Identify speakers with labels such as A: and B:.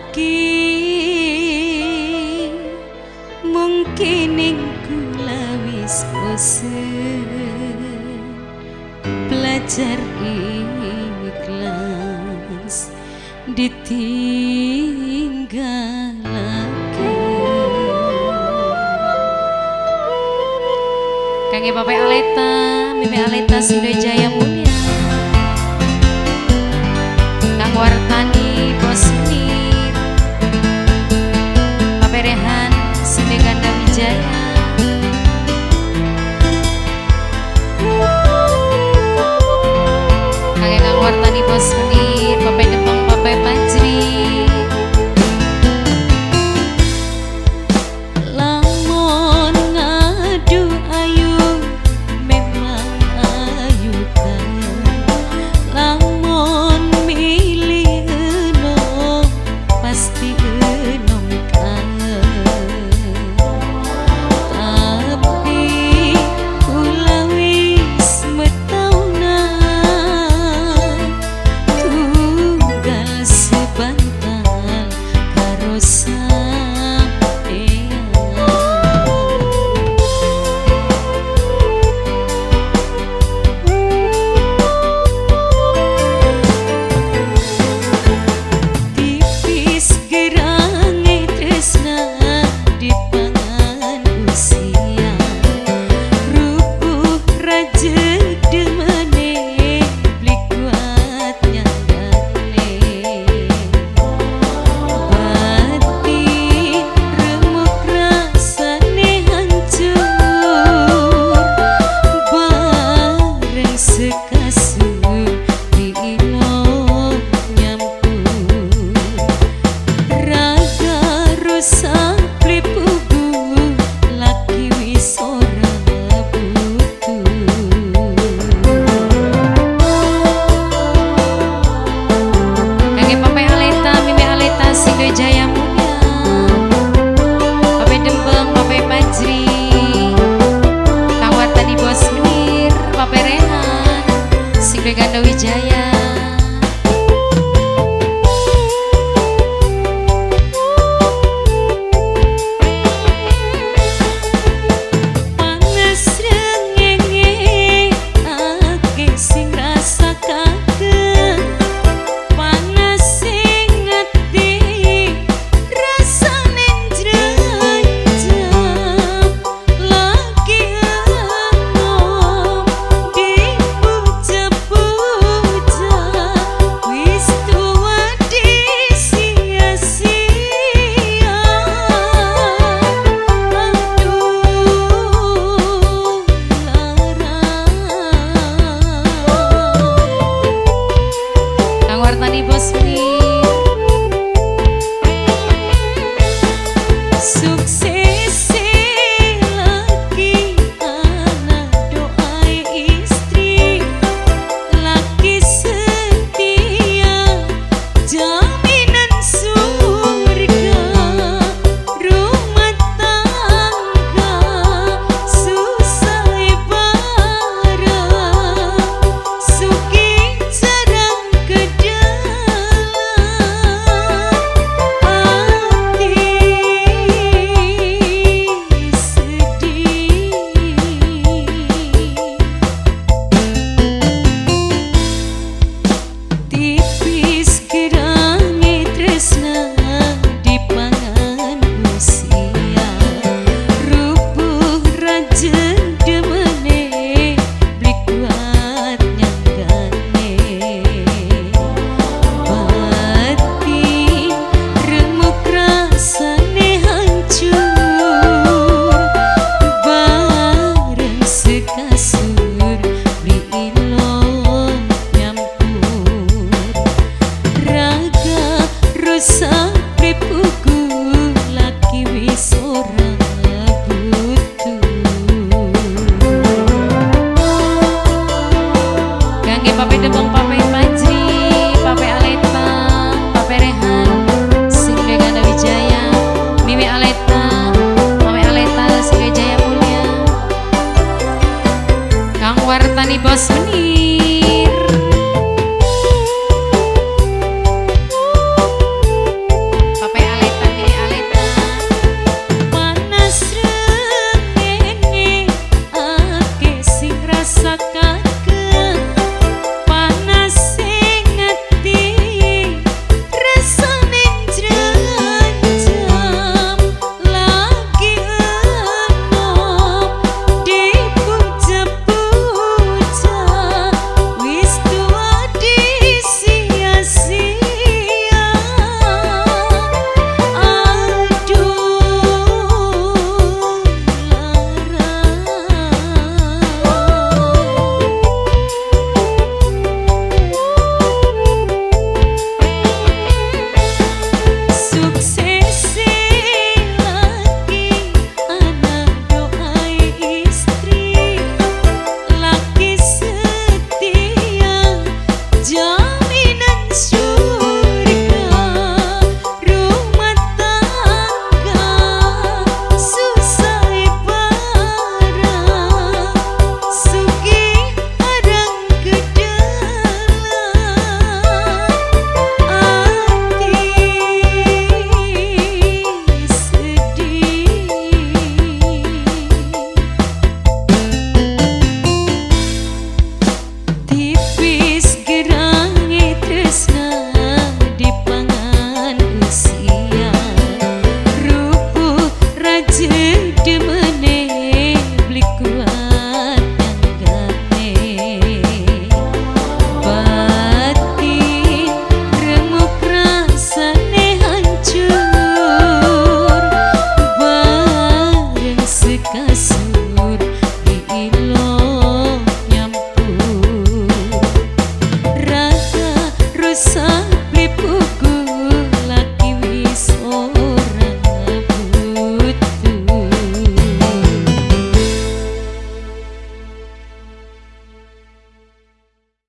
A: Lagi mungkin ing kula wis bosen belajar ikhlas ditinggalake. Kangge Bapak Aleta, Mimi Aleta Sindo Jaya Mulia, Kang Wartani Bos Munir, Bapak Rehan Sindo Ganda Wijaya, Kangge Kang Wartani Bos Munir, Bapak Depang, Bapak Pajri. Lamun ngadu ayu memang ayu kan, lamun milih enom pasti enom kan, tapi kula wis metaunan tunggal sebantal karo sampean. Tipis gerange tresna dipangan usia, rubuh rajeg demene beli kuat nyanggane, batin remuk rasane hancur bareng sekasur diilok nyampur, raga rusak beli pugu laki wis ora butuh. Kangge Pape Aleta, Mimi Aleta Sindo Jaya Mulia, Pape Dembeng, Pape Pajri, Kang Wartani Bos Munir, Pape Rehan Sindo Ganda Wijaya. Panas rengenge akeh sing rasakaken, panas sing ati rasane njranjam, lagi enom dipuja-puja. Bisa.